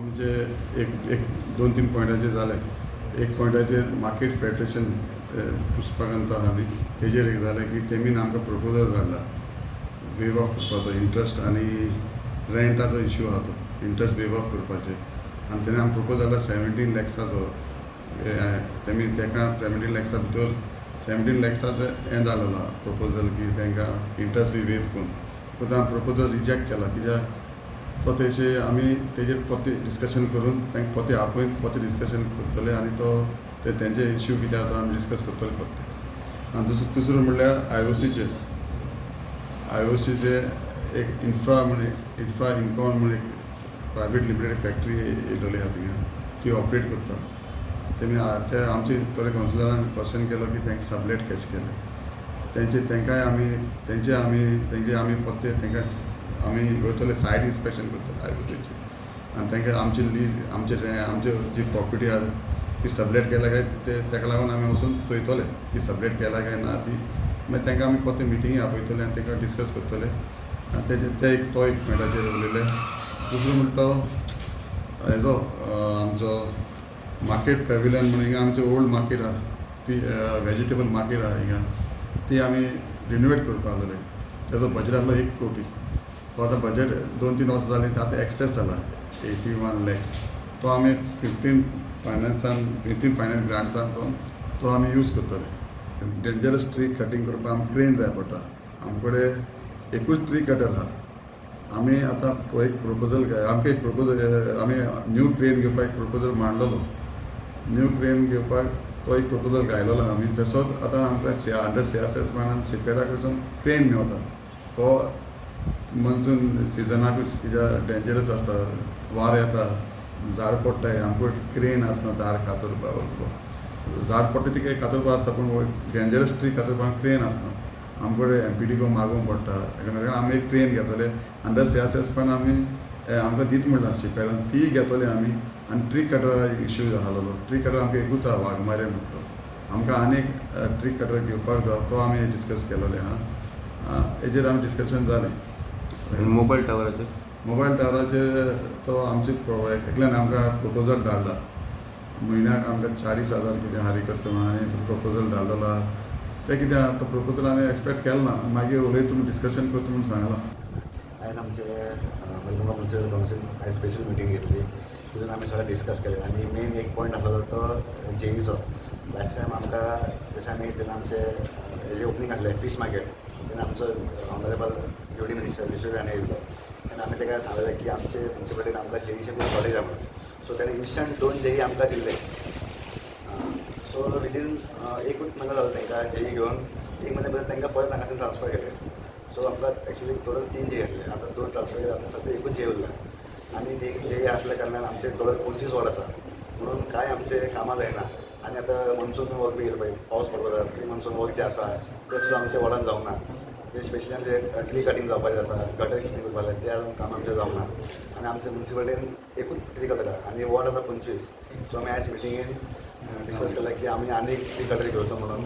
आमचे एक एक दोन तीन पॉयंटाचेर जालें. एक पॉयंटाचेर मार्केट फेडरेशन पुष्पकांत आहा न्ही, तेजेर एक जालें की तेमीन आमकां प्रपोजल धाडला वेव ऑफ करपाचो इंट्रस्ट आनी रेंटाचो इश्यू आहा, तो इंट्रस्ट वेव ऑफ करपाचेर. आनी तेणें आमकां प्रपोज धाडला 17 लॅक्साचो. तेमी तेका 17 लॅक्सा भितर 17 लॅक्साचो हें जालेलो प्रपोजल की तांकां इंट्रस्ट बी वेव करून. पूण आमी प्रपोजल रिजेक्ट केला, कित्याक तो तेजे आमी तेजेर परते डिस्कशन करून तांकां परते आपोवन परते डिस्कशन करतले आनी तो ते तेंचे इश्यू कितें आहा तो आमी डिस्कस करतले परते. आनी दुसरो तिसरो म्हणल्यार आय ओ सीचेर. आय ओ सीचे एक इन्फ्रा म्हण, इन्फ्रा इनकॉन म्हण एक प्रायवेट लिमिटेड फॅक्टरी येयलेली आहा थिंगा, ती ऑपरेट करता. तेमी ते आमचे थोडे कावन्सिलरान क्वेश्चन केलो की तांकां सबलेट कशें केलें तेंचे. तांकांय आमी तेंचे आमी तेंचे आमी परते तांकां आमी वयतले, सायट इन्स्पेक्शन करतले आय ओ सीचे. आनी तांकां आमची लीज, आमचे आमचे जी प्रॉपर्टी आहा ती सबलेट केल्या काय ते ताका लागून आमी वचून चोयतले ती सबलेट केल्या काय ना ती. मागीर तांकां आमी परते मिटिंगी आपयतले आनी तांकां डिस्कस करतले. आनी तेजे ते एक तो एक पॉयंटाचेर उलयले. दुसरो म्हणटा तो हेजो आमचो मार्केट पॅविलियन म्हणून. हिंगा आमचें ओल्ड मार्केट आहा ती वेजिटेबल मार्केट आहा हिंगा, ती आमी रिनोवेट करपाक जाय. तेजो बजट आहलो 1 कोटी. तो आतां बजट 2-3 वर्सां जालीं, आतां एक्सेस जाला 81 लॅक्स. तो आमी 15 फायनान्सान, 15 फायनान्स ग्रांट्सान तो आमी यूज करतले. डेंजरस ट्री कटींग करपाक आमकां क्रेन जाय पडटा. आमचे कडेन एकूच ट्री कटर आहा. आमी आतां एक प्रपोजल, आमकां एक प्रपोजल, आमी न्यू क्रेन घेवपाक एक प्रपोजल मांडलेलो. न्यू क्रेन घेवपाक तो एक प्रपोजल घायलेलो आमी. तसोच आतां आमकां सी अंडर सीआरएस फंडान शिपयार्डा कडसून क्रेन मेवता फॉर मॉन्सून सिजनाकूच, कित्याक डेंजरस आसता, वारो येता, झाड पडटाय. आमकां क्रेन आसना झाड कातरपाक. झाड पडटा ती कातरपाक आसता, पूण डेंजरस ट्री कातरपाक क्रेन आसना. आमचे कडेन एमपीडीको मागूंक पडटा. ताका लागून आमी एक क्रेन घेतले अंडर सीआरएस फंड. आमी आमकां दीत म्हणला शिपयार्डान, ती घेतले आमी. आनी ट्री कटरा इश्यू आसलेलो. ट्री कटर आमकां एकूच आहा, वाघमारे म्हणटा तो. आमकां आनी एक ट्री कटर घेवपाक जाय, तो आमी डिस्कस केलेले आहा. हेजेर आमी डिस्कशन जालें. आनी मोबायल टावराचेर? मोबायल टावराचेर तो आमचे एकल्यान आमकां प्रपोजल धाडला, म्हयन्याक आमकां 40,000 कितें फारीक करता म्हणून. आनी प्रपोजल धाडलेलो आहा. तें कितें आहा, तो प्रपोजल आमी एक्सपेक्ट केलो ना. मागीर उलयता म्हूण, डिस्कशन करता म्हूण सांगलां. आयज आमचे मलमुगा म्युनिसिपल कावन्सील आयज स्पेशल मिटींग घेतली. तितून आमी सगळें डिस्कस केलें आनी मेन एक पॉयंट आसलेलो तो जेईचो. लास्ट टायम आमकां जशें आमी तेन्ना आमचे हेजें ओपनींग आसलें फीश मार्केट, तेन्ना आमचो honourable duty minister Vishwesh Rane येयल्लो. तेन्ना आमी ताका सांगलें की आमचे म्युनिसिपालिटीन आमकां जेईचे खूब शॉर्टेज आहा म्हणून. सो तेणें इन्स्टंट दोन जेई आमकां दिल्ले. सो विदीन एकूच म्हयनो जालो तांकां जेई घेवन, एक म्हयन्या भितर तांकां परत हांगासून ट्रान्सफर केले. सो आमकां एक्चुली टोटल तीन जेई आसले, आतां दोन ट्रान्सफर केले, आतां सद्या एकूच जेई उरला. आनी ते एक जेई आसल्या कारणान आमचे टोटल 25 वॉर्ड आसा म्हणून कांय आमचे कामां जायना. आनी आतां मॉन्सून वर्क बी येयला पळय, पावस पडपाक जाय, प्री मॉन्सून वर्क जे आसा ते सुद्दां आमच्या वॉर्डान जावंक ना. ते स्पेशली आमचे ट्री कटींग जावपाचें आसा, गटर क्लिनींग करपाक जाय, ते अजून काम आमचें जावंक ना. आनी आमचे म्युनिसिपालिटीन एकूच ट्री कटर आहा आनी वॉर्ड आसा 25. सो आमी आयज मिटिंगेन डिस्कस केलें की आमी आनी एक ट्री कटर घेवचो म्हणून.